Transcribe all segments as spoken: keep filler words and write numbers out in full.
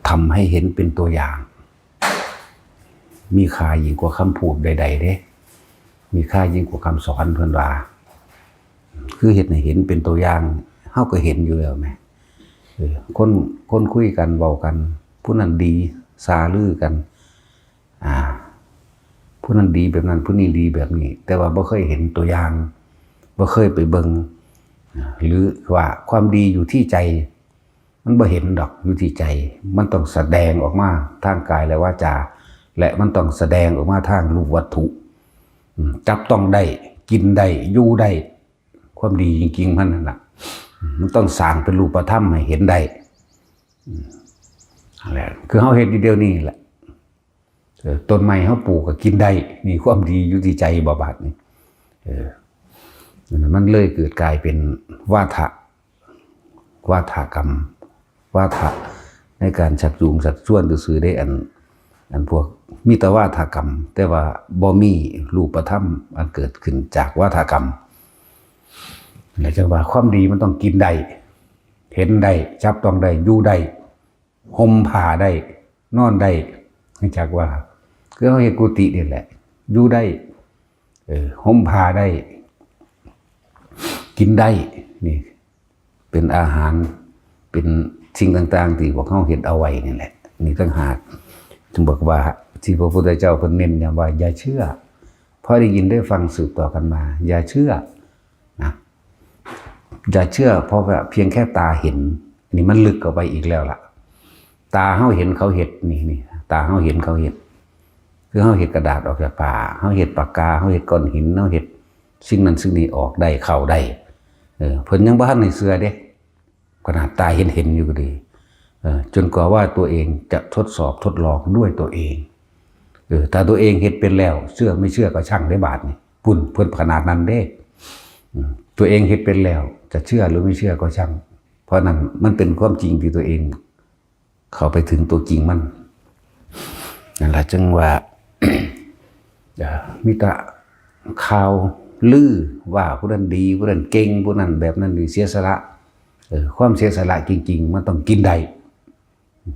ทำให้เห็นเป็นตัวอย่าง มีค่ายิ่งกว่าคำพูดใดๆเด้ มีค่ายิ่งกว่าคำสอนเพิ่นว่า คือเฮ็ดให้เห็นเป็นตัวอย่าง เฮาก็เห็นอยู่แล้วแหม เออ คน คนคุยกัน เว้ากัน ผู้นั้นดี ซาลือกัน อ่า ผู้นั้นดีแบบนั้น ผู้นี้ดีแบบนี้ แต่ว่าบ่เคยเห็นตัวอย่าง บ่เคยไปเบิ่ง อ่า หรือว่าความดีอยู่ที่ใจ มันบ่เห็นดอก อยู่ที่ใจ มันต้องแสดงออกมาทางกายและวาจา และมันต้องแสดงออกมาทางรูปวัตถุ อืม จับต้องได้ กินได้ อยู่ได้ ความดีจริงๆมันนั่นล่ะ อืม มันต้องสร้างเป็นรูปธรรมให้เห็นได้ อืม นั่นแหละ คือเฮาเฮ็ดอยู่เดี๋ยวนี้แหละ เออ ต้นไม้เฮาปลูกก็กินได้ นี่ความดีอยู่ที่ใจบ่ บาดนี่ เออ มันเลยเกิดกลายเป็นวาทะ วาทกรรม วาทะในการชักจูงชักชวนซื่อๆเด้ อัน อันพวกมีแต่วาทกรรม แต่ว่าบ่มีรูปธรรมอันเกิดขึ้นจากวาทกรรม แล้วจั่งว่าความดีมันต้องกินได้ เห็นได้ จับต้องได้ อยู่ได้ ห่มผ้าได้ นอนได้ รู้จักว่า คือเฮาเฮ็ดกุฏินี่แหละ อยู่ได้ เออ ห่มผ้าได้ กินได้ นี่ เป็นอาหาร เป็นสิ่งต่างๆที่พวกเฮาเฮ็ดเอาไว้นี่แหละ นี่ต่างหาก จึงบอกว่า ที่พระพุทธเจ้าเพิ่นเน้นย้ำว่า อย่าเชื่อ พอได้ยินได้ฟังสืบต่อกันมา อย่าเชื่อ นะ อย่าเชื่อ เพราะว่าเพียงแค่ตาเห็น อันนี้มันลึกเข้าไปอีกแล้วล่ะ ตาเฮาเห็นเขาเฮ็ด นี่ นี่ ตาเฮาเห็นเขาเฮ็ด คือเฮาเฮ็ดกระดาษออกจากผ้า เฮาเฮ็ดปากกา เฮาเฮ็ดก้อนหิน เฮาเฮ็ดสิ่งนั้นสิ่งนี้ออกได้ เข้าได้ เออ เพิ่นยังบ่ทันให้เชื่อเด้ ขนาดตาเห็นเห็นอยู่ก็ดี เออ จนกว่าว่าตัวเองจะทดสอบทดลองด้วยตัวเอง เออ ถ้าตัวเองเฮ็ดเป็นแล้ว เชื่อไม่เชื่อก็ช่างได้ บาดนี่ ปุ้น เพิ่นขนาดนั้นเด้ อืม ตัวเองเฮ็ดเป็นแล้ว จะเชื่อหรือไม่เชื่อก็ช่าง เพราะนั้นมันเป็นความจริงที่ตัวเองเข้าไปถึงตัวจริงมัน นั่นล่ะ จึงว่า เอ่อ มีแต่ข่าวลือว่าผู้นั้นดี ผู้นั้นเก่ง ผู้นั้นแบบนั้นนี่ เสียสละ เออ ความเสียสละจริงๆมันต้องกินได้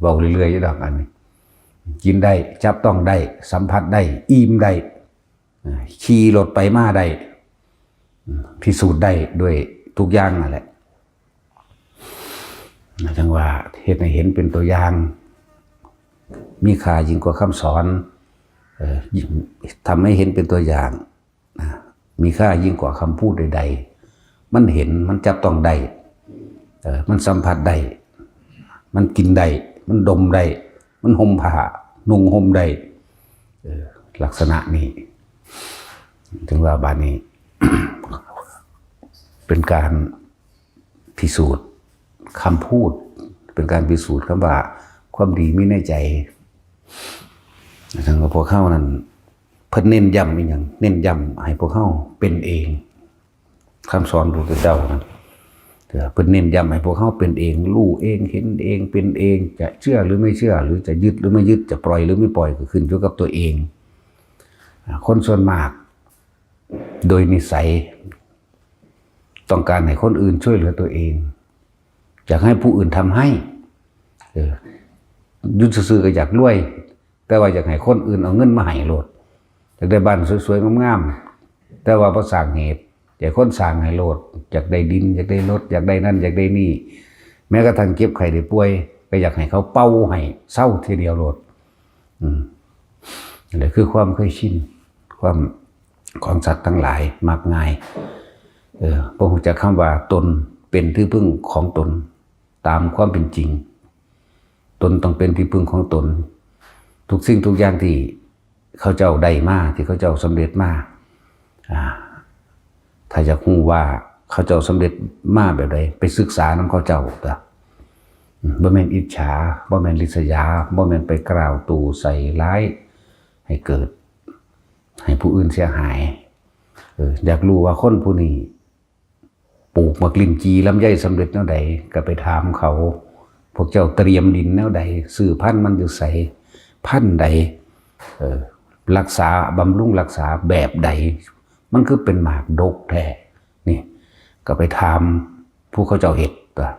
เว้าเรื่อยๆอยู่ดอกอันนี้ กินได้ จับต้องได้ สัมผัสได้ อิ่มได้ เอ่อ ขี่รถไปมาได้ อืม พิสูจน์ได้ด้วยทุกอย่างนั่นแหละ จั่งว่าเฮ็ดให้เห็นเป็นตัวอย่าง มีค่ายิ่งกว่าคำสอน เอ่อ ทำให้เห็นเป็นตัวอย่าง นะ มีค่ายิ่งกว่าคำพูดใดๆ มันเห็น มันจับต้องได้ เอ่อ มันสัมผัสได้ มันกินได้ มันดมได้ มันห่มผ้า นุ่งห่มได้ เอ่อ ลักษณะนี้ ถึงว่าบาดนี้ เป็นการพิสูจน์คำพูด เป็นการพิสูจน์คำว่าความดีมีในใจ ทั้งพวกเฮานั้น เพิ่นเน้นย้ำอีหยัง เน้นย้ำให้พวกเฮาเป็นเอง คำสอนพระพุทธเจ้านะ เพิ่นเน้นย้ำให้พวกเฮาเป็นเอง รู้เอง เห็นเอง เป็นเอง จะเชื่อหรือไม่เชื่อ หรือจะยึดหรือไม่ยึด จะปล่อยหรือไม่ปล่อย ก็ขึ้นอยู่กับตัวเอง อ่า คนส่วนมาก โดยนิสัย ต้องการให้คนอื่นช่วยเหลือตัวเอง อยากให้ผู้อื่นทำให้ เออ อยู่ซื่อๆก็อยากรวย แต่ว่าอยากให้คนอื่นเอาเงินมาให้โลด อยากได้บ้านสวยๆงามๆ แต่ว่าบ่สร้างเหตุ อยากให้คนสร้างให้โลด อยากได้ดิน อยากได้รถ อยากได้นั่น อยากได้นี่ แม้กระทั่งเจ็บไข้ได้ป่วย ก็อยากให้เขาเป่าให้เซาทีเดียวโลด อืม นั่นแหละคือความเคยชิน ความของสัตว์ทั้งหลายมักง่าย เออ บ่ฮู้จักคำว่าตนเป็นที่พึ่งของตน ตามความเป็นจริง ตนต้องเป็นที่พึ่งของตน ทุกสิ่งทุกอย่างที่เขาเจ้าได้มา ที่เขาเจ้าสำเร็จมา อ่า ถ้าอยากฮู้ว่าเขาเจ้าสำเร็จมาแบบใด ไปศึกษานำเขาเจ้าตั๊ว อืม บ่แม่นอิจฉา บ่แม่นริษยา บ่แม่นไปกล่าวตู่ใส่ร้าย ให้เกิด ให้ผู้อื่นเสียหาย เออ อยากรู้ว่าคนผู้นี้ ปลูกหมากลิ้นจี่ลำไยสำเร็จแนวใด ก็ไปถามเขา พวกเจ้าเตรียมดินแนวใด ซื้อพันธุ์มันอยู่ไส พันธุ์ใด เออ รักษาบำรุงรักษาแบบใด มันคือเป็นหมากดกแท้ นี่ ก็ไปถามผู้เขาเจ้าเฮ็ดตั๊ว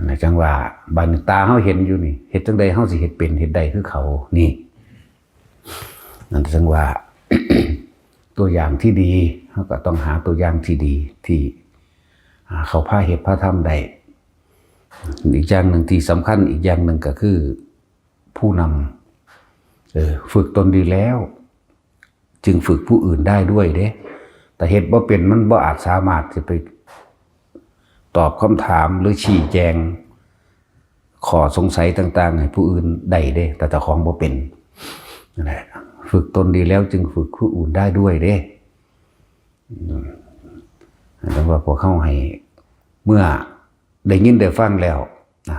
นะจังว่าบาดนี้ตาเฮาเห็นอยู่นี่ เฮ็ดจั่งใดเฮาสิเฮ็ดเป็นเฮ็ดได้คือเขา นี่ นั่นจังว่า ตัวอย่างที่ดี เฮาก็ต้องหาตัวอย่างที่ดีที่ อ่า เขาพาเฮ็ดพาทำได้ อีกอย่างหนึ่งที่สำคัญอีกอย่างหนึ่งก็คือ ผู้นำ เออ ฝึกตนดีแล้ว จึงฝึกผู้อื่นได้ด้วยเด้ แต่เฮ็ดบ่เป็นมันบ่อาจสามารถจะไปตอบคำถามหรือชี้แจงข้อสงสัยต่างๆ ให้ผู้อื่นได้เด้ แต่เจ้าของบ่เป็น นั่นแหละ ฝึกตนดีแล้วจึงฝึกผู้อื่นได้ด้วยเด้ อืม แต่ว่าพวกเขาให้ เมื่อได้ยินได้ฟังแล้ว อ่า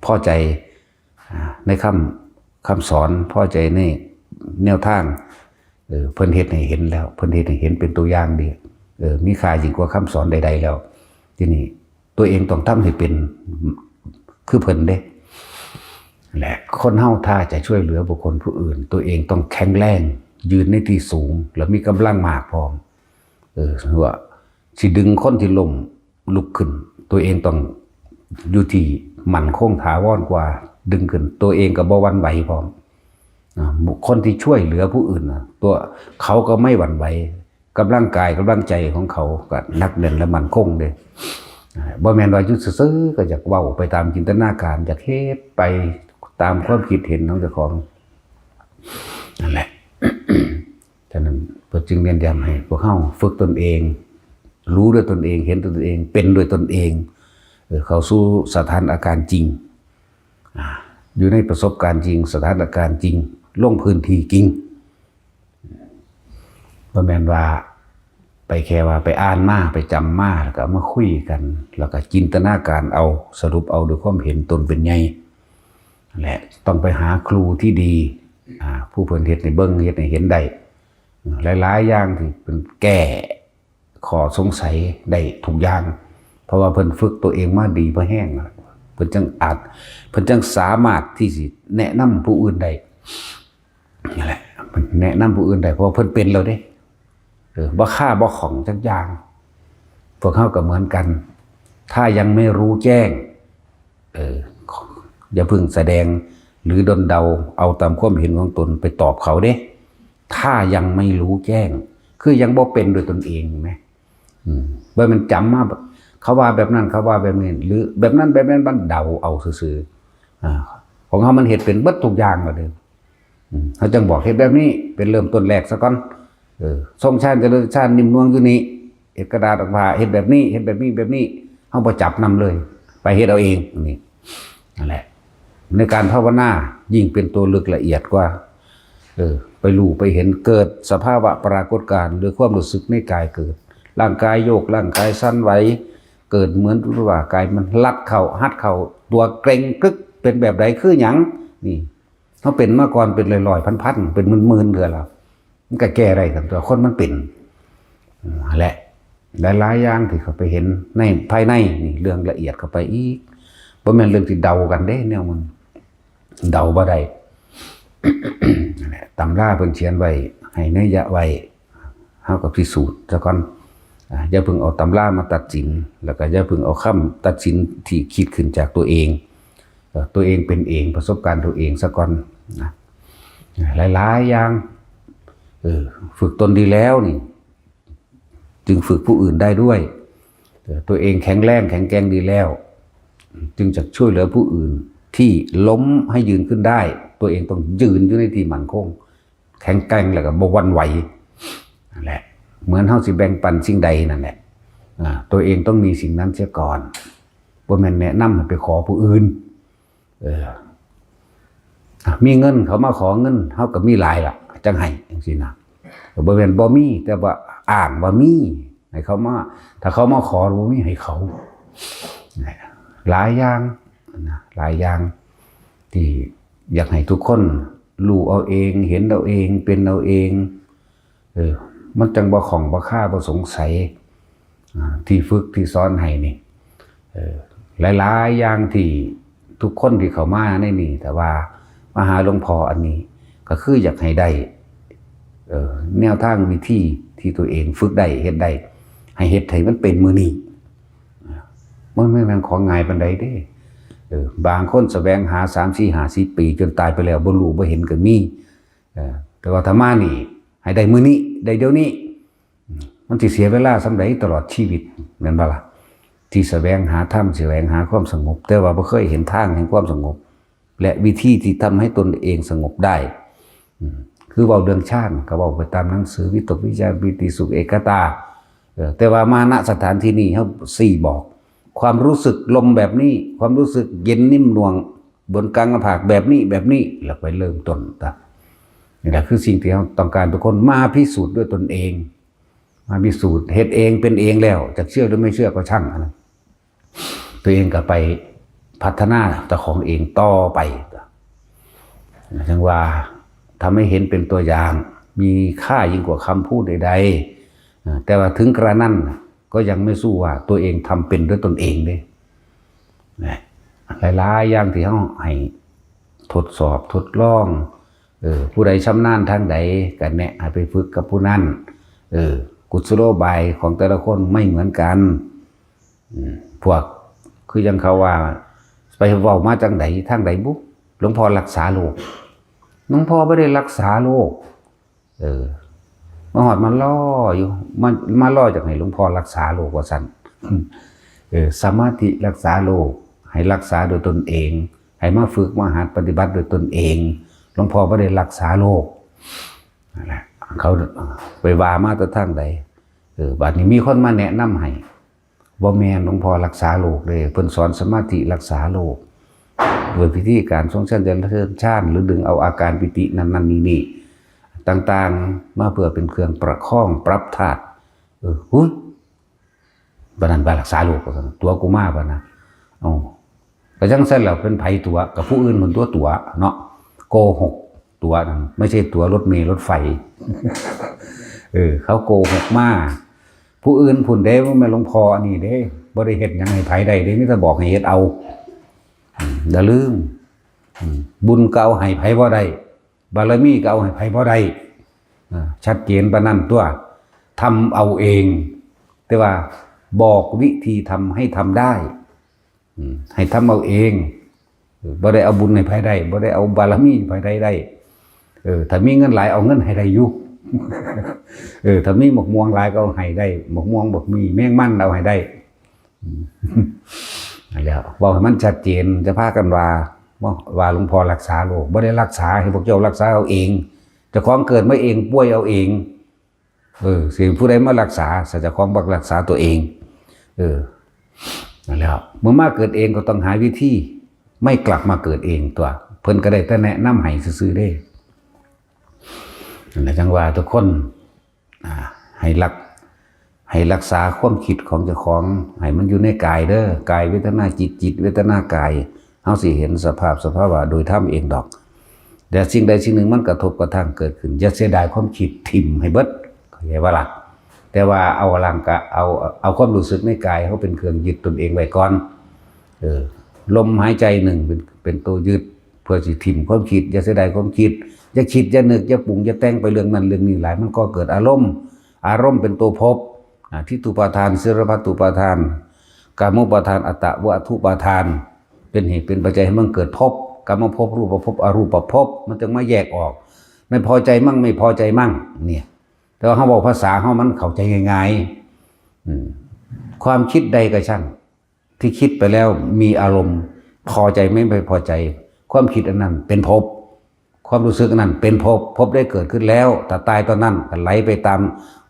พอใจ อ่า ในคำ คำสอน พอใจในแนวทาง เออ เพิ่นเฮ็ดให้เห็นแล้ว เพิ่นเฮ็ดให้เห็นเป็นตัวอย่างดี เออ มีค่ายิ่งกว่าคำสอนใดๆแล้ว ทีนี้ตัวเองต้องทำให้เป็น คือเพิ่นเด้ และคนเฮาถ้าจะช่วยเหลือบุคคลผู้อื่น ตัวเองต้องแข็งแรง ยืนในที่สูง แล้วมีกำลังมากพร้อม เออ ว่าสิดึงคนที่ล้มลุกขึ้น ตัวเองต้องอยู่ที่มั่นคงถาวรกว่า ดึงขึ้น ตัวเองก็บ่หวั่นไหวพร้อม อ่า บุคคลที่ช่วยเหลือผู้อื่นน่ะ ตัวเขาก็ไม่หวั่นไหว กำลังกายกำลังใจของเขาก็หนักแน่นและมั่นคงเด้ อ่า บ่แม่นว่าอยู่ซื่อๆก็อยากเว้าไปตามจินตนาการ อยากเฮ็ดไปตามความคิดเห็นของเจ้าของ นั่นแหละ ฉะนั้นเพิ่นจึงเน้นย้ำให้พวกเฮาฝึกตนเอง รู้ด้วยตนเอง เห็นด้วยตนเอง เป็นด้วยตนเอง เออ เข้าสู่สถานการณ์จริง อ่า อยู่ในประสบการณ์จริง สถานการณ์จริง ลงพื้นที่จริง บ่แม่นว่าไปแค่ว่าไปอ่านมา ไปจำมา แล้วก็เอามาคุยกัน แล้วก็จินตนาการเอา สรุปเอาด้วยความเห็นตนเป็นใหญ่ และต้องไปหาครูที่ดี อ่า ผู้เพิ่นเฮ็ดให้เบิ่ง เฮ็ดให้เห็นได้ หลายๆอย่างที่เพิ่นแก้ข้อสงสัยได้ทุกอย่าง เพราะว่าเพิ่นฝึกตัวเองมาดีพอแฮงแล้ว เพิ่นจั่งอาจ เพิ่นจั่งสามารถที่สิแนะนำผู้อื่นได้ นั่นแหละ แนะนำผู้อื่นได้ เพราะว่าเพิ่นเป็นแล้วเด้ เออ บ่คาบ่ข้องจักอย่าง พวกเฮาก็เหมือนกัน ถ้ายังไม่รู้แจ้ง เออ อย่าเพิ่งแสดง หรือด้นเดา เอาตามความเห็นของตนไปตอบเขาเด้ ถ้ายังไม่รู้แจ้ง คือยังบ่เป็นด้วยตนเองแหม อืม บ่แม่นจำมา เขาว่าแบบนั้น เขาว่าแบบนี้ หรือแบบนั้นแบบนั้น มันเดาเอาซื่อๆ อ่า ของเฮามันเฮ็ดเป็นเบิดทุกอย่างแล้วเด้อ อืม เฮาจั่งบอกเฮ็ดแบบนี้ เป็นเริ่มต้นแรกซะก่อน เออ ทรงชาญเจริญชาญนิ่มนวลอยู่นี่ เฮ็ดกระดาษออกมา เฮ็ดแบบนี้ เฮ็ดแบบนี้ แบบนี้ เฮาบ่จับนำเลย ไปเฮ็ดเอาเอง นี่ นั่นแหละ ในการภาวนายิ่งเป็นตัวลึกละเอียดกว่า เออ ไปรู้ไปเห็น เกิดสภาวะปรากฏการณ์ หรือความรู้สึกในกายเกิด ร่างกายโยก ร่างกายสั่นไหว เกิดเหมือนว่ากายมันรัดเข้า ฮัดเข้า ตัวเกร็งกึก เป็นแบบใดคือหยัง นี่ เฮาเป็นมาก่อนเป็นร้อยๆ พันๆ เป็นหมื่นๆ เทื่อแล้ว มันก็แก้ได้ซั่นตั๊ว คนมันเป็น อืม และหลายๆอย่างที่เขาไปเห็นในภายในนี่ เรื่องละเอียดเข้าไปอีก บ่แม่นเรื่องที่เดากันเด้ แนวมัน เดาบ่ได้ นั่นแหละ ตำราเพิ่นเขียนไว้ ให้นัยยะไว้ เฮาก็พิสูจน์ซะก่อน อ่า อย่าเพิ่งเอาตำรามาตัดสิน แล้วก็อย่าเพิ่งเอาคำตัดสินที่คิดขึ้นจากตัวเอง เอ่อ ตัวเองเป็นเอง ประสบการณ์ตัวเองซะก่อนนะ หลายๆอย่าง เออ ฝึกตนดีแล้วนี่ จึงฝึกผู้อื่นได้ด้วย เออ ตัวเองแข็งแรงแข็งแกร่งดีแล้ว จึงจะช่วยเหลือผู้อื่นที่ล้มให้ยืนขึ้นได้ ตัวเองต้องยืนอยู่ในที่มั่นคง แข็งแกร่งแล้วก็บ่หวั่นไหว นั่นแหละ เหมือนเฮาสิแบ่งปันสิ่งใดนั่นแหละ อ่า ตัวเองต้องมีสิ่งนั้นเสียก่อน บ่แม่นแนะนำให้ไปขอผู้อื่น เออ อ่ะ มีเงินเขามาขอเงิน เฮาก็มีหลายล่ะ จั่งให้ จั่งซี้นะ บ่แม่นบ่มี แต่ว่าอ้างว่ามี ให้เขามา ถ้าเขามาขอบ่มีให้เขา หลายอย่างนะ หลายอย่าง ที่อยากให้ทุกคนรู้เอาเอง เห็นเอาเอง เป็นเอาเอง เออ มันจั่งบ่ข้องบ่คาบ่สงสัย อ่า ที่ฝึกที่สอนให้นี่ เออ หลายๆอย่างที่ทุกคนที่เข้ามาในนี่ แต่ว่ามาหาหลวงพ่ออันนี้ ก็คืออยากให้ได้ เออ แนวทางวิธีที่ตัวเองฝึกได้ เฮ็ดได้ ให้เฮ็ดให้มันเป็นมื้อนี้ อ่า มันไม่แม่นของง่ายปานใดเด้ เออ บางคนแสวงหาสามสี่ห้าสิบปี จนตายไปแล้วบ่รู้บ่เห็นก็มี เออ แต่ว่าถ้ามานี่ ให้ได้มื้อนี้ ได้เดี๋ยวนี้ มันสิเสียเวลาส่ำใดตลอดชีวิต แม่นบ่ล่ะ ที่แสวงหาธรรม แสวงหาความสงบ แต่ว่าบ่เคยเห็นทางแห่งความสงบ และวิธีที่ทำให้ตนเองสงบได้ อืม คือเว้าเรื่องฌาน ก็เว้าไปตามหนังสือ วิตกวิจารปีติสุขเอกคตา เออ แต่ว่ามา ณ สถานที่นี้ เฮาสิบอก ความรู้สึกลมแบบนี้ ความรู้สึกเย็นนิ่มนวลบนกลางหน้าผากแบบนี้ แบบนี้ แล้วไปเริ่มต้น นี่แหละคือสิ่งที่เราต้องการทุกคนมาพิสูจน์ด้วยตนเอง มาพิสูจน์ เฮ็ดเองเป็นเองแล้ว จะเชื่อหรือไม่เชื่อก็ช่างอันนั้น ตัวเองก็ไปพัฒนาเจ้าของเองต่อไป จั่งว่า ทำให้เห็นเป็นตัวอย่าง มีค่ายิ่งกว่าคำพูดใดๆ อ่า แต่ว่าถึงกระนั้น ก็ยังไม่สู้ว่าตัวเองทำเป็นด้วยตนเองเด้ นะ หลายๆ อย่างที่เราให้ทดสอบทดลอง เออ ผู้ใดชำนาญทางใด ก็แนะให้ไปฝึกกับผู้นั้น เออ กุศโลบายของแต่ละคนไม่เหมือนกัน อืม พวก คือยังเขาว่า ไปเว้ามาจังใด ทางใดบุ หลวงพ่อรักษาโรค หลวงพ่อบ่ได้รักษาโรค เออ มาฮอดมาล่ออยู่ มา มาล่อจากให้หลวงพ่อรักษาโรคว่าซั่น เออ สมาธิรักษาโรค ให้รักษาโดยตนเอง ให้มาฝึกมาหัดปฏิบัติโดยตนเอง หลวงพ่อบ่ได้รักษาโรค นั่นแหละ เขาไปว่ามาแต่ทางใด เออ บัดนี้มีคนมาแนะนำให้ บ่แม่นหลวงพ่อรักษาโรคเด้ เพิ่นสอนสมาธิรักษาโรค ด้วยวิธีการทรงฌานเจริญฌาน หรือดึงเอาอาการปีตินั่นนั่นนี่นี่ต่างๆ มาเพื่อเป็นเครื่องประคองปรับธาตุ เออ หุย ปานนั้นว่ารักษาโรค ตั๋วกูมาปานนะ เอ้า ก็จั่งซั่นแหละ เป็นไผตั๋ว กับผู้อื่นมันตั๋วตั๋วเนาะ โกหกตั๋วนั่น ไม่ใช่ตั๋วรถเมล์รถไฟ เออ เขาโกหกมา ผู้อื่นพุ้นเด้ บ่แม่นหลวงพ่ออันนี้เด้ บ่ได้เฮ็ดหยังให้ไผได้เด้ มีแต่บอกให้เฮ็ดเอา อืม อย่าลืม อืม บุญก็เอาให้ไผบ่ได้ บารมีก็เอาให้ไผบ่ได้ อ่า ชัดเจนปานนั้นตั๊ว ทำเอาเอง แต่ว่าบอกวิธีทำให้ทำได้ อืม ให้ทำเอาเอง เออ บ่ได้เอาบุญให้ไผได้ บ่ได้เอาบารมีให้ไผได้ เออ ถ้ามีเงินหลายเอาเงินให้ได้อยู่ เออ ถ้ามีหมากม่วงหลายก็เอาให้ได้ หมากม่วง บักมี่ แมงมันเอาให้ได้ อืม นั่นแหละ เว้าให้มันชัดเจน จะพากันว่า ว่า ว่าหลวงพ่อรักษาโรค บ่ได้รักษา ให้พวกเจ้ารักษาเอาเอง เจ้าของเกิดมาเอง ป่วยเอาเอง เออ สิผู้ใดมารักษา ถ้าเจ้าของบ่รักษาตัวเอง เออ นั่นแหละ เมื่อมาเกิดเองก็ต้องหาวิธี ไม่กลับมาเกิดเองตั๊ว เพิ่นก็ได้แต่แนะนำให้ซื่อๆเด้ นั่นแหละ จั่งว่าทุกคน อ่า ให้รัก ให้รักษาความคิดของเจ้าของ ให้มันอยู่ในกายเด้อ กายเวทนาจิต จิตเวทนากาย เฮาสิเห็นสภาพสภาวะโดยธรรมเองดอก แต่สิ่งใดสิ่งหนึ่งมันกระทบกระทั่งเกิดขึ้น อย่าเสียดายความคิด ถิ่มให้เบิด เข้าใจบ่ล่ะ แต่ว่าเอาร่างกาย เอา เอาความรู้สึกในกายเฮาเป็นเครื่องยึดตนเองไว้ก่อน เออ ลมหายใจหนึ่งเป็น เป็นตัวยึด เพื่อสิถิ่มความคิด อย่าเสียดายความคิด อย่าคิด อย่านึก อย่าปรุง อย่าแต่งไปเรื่องนั้นเรื่องนี้หลาย มันก็เกิดอารมณ์ อารมณ์เป็นตัวภพ อ่า ทิฏฐุปาทาน สีลพัตตุปาทาน กามุปาทาน อัตตวัตถุปาทาน เป็นเหตุเป็นปัจจัยให้มันเกิดภพ กามภพ รูปภพ อรูปภพ มันจึงมาแยกออก ไม่พอใจมั่ง ไม่พอใจมั่ง เนี่ย แต่ว่าเฮาเว้าภาษาเฮามันเข้าใจง่ายๆ อืม ความคิดใดก็ช่าง ที่คิดไปแล้วมีอารมณ์พอใจไม่พอใจ ความคิดอันนั้นเป็นภพ ความรู้สึกอันนั้นเป็นภพ ภพได้เกิดขึ้นแล้ว ถ้าตายตอนนั้นก็ไหลไปตาม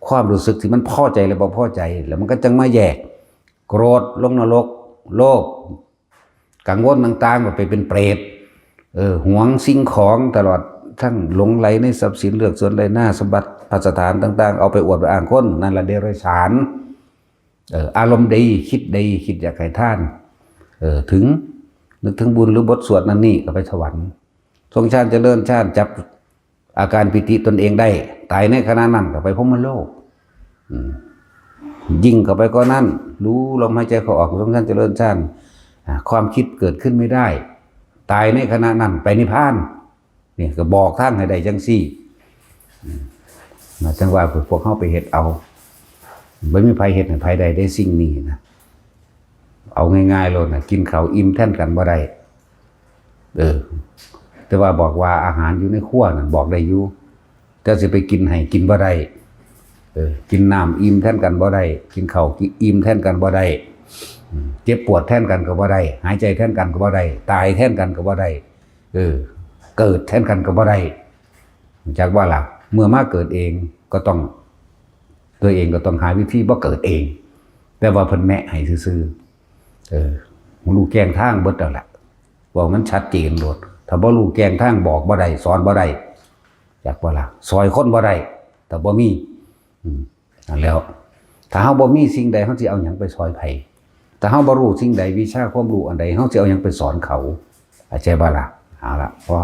ความรู้สึกที่มันพอใจและบ่พอใจ แล้วมันก็จั่งมาแยก โกรธลงนรก โลภ กังวลต่างๆ ก็ไปเป็นเปรต เออ หวงสิ่งของตลอดทั้งหลงใหลในทรัพย์สิน เลือกสวนไร่นาสมบัติพัสถานต่างๆ เอาไปอวดไปอ้างคน นั่นละเดรัจฉาน เออ อารมณ์ดี คิดดี คิดอยากให้ทาน เออ ถึง นึกถึงบุญหรือบทสวดนั่นนี่ก็ไปสวรรค์ ทรงฌานเจริญฌาน จับอาการปีติตนเองได้ ตายในขณะนั้นก็ไปพรหมโลก อืม ยิ่งเข้าไปกว่านั้น รู้ลมหายใจเข้าออก ทรงฌานเจริญฌาน อ่า ความคิดเกิดขึ้นไม่ได้ ตายในขณะนั้นไปนิพพาน นี่ก็บอกทางให้ได้จั่งซี้ อืม นะ จั่งว่าพวกเฮาไปเฮ็ดเอา บ่มีไผเฮ็ดให้ไผได้ ได้สิ่งนี้นะ เอาง่ายๆโลดนะ กินข้าวอิ่มแทนกันบ่ได้ เออ แต่ว่าบอกว่าอาหารอยู่ในครัวนั่นบอกได้อยู่ แต่สิไปกินให้กินบ่ได้ เออ กินน้ำอิ่มแทนกันบ่ได้ กินข้าวอิ่มแทนกันบ่ได้ อืม เจ็บปวดแทนกันก็บ่ได้ หายใจแทนกันก็บ่ได้ ตายแทนกันก็บ่ได้ เออ เกิดแทนกันก็บ่ได้ จักว่าล่ะ เมื่อมาเกิดเองก็ต้อง ตัวเองก็ต้องหาวิธีบ่เกิดเอง แต่ว่าเพิ่นแมะให้ซื่อๆ เออ ฮู้แจ้งทางเบิดแล้วล่ะ เว้ามันชัดเจนโลด ถ้าบ่ฮู้แจ้งทางบอกบ่ได้ สอนบ่ได้ จักว่าล่ะ ซอยคนบ่ได้ ถ้าบ่มี อืม นั่นแหล้ว ถ้าเฮาบ่มีสิ่งใด เฮาสิเอาหยังไปซอยไผ ถ้าเฮาบ่รู้สิ่งใด วิชาความรู้อันใด เฮาสิเอาหยังไปสอนเขา เข้าใจบ่ล่ะ เอาล่ะ พอ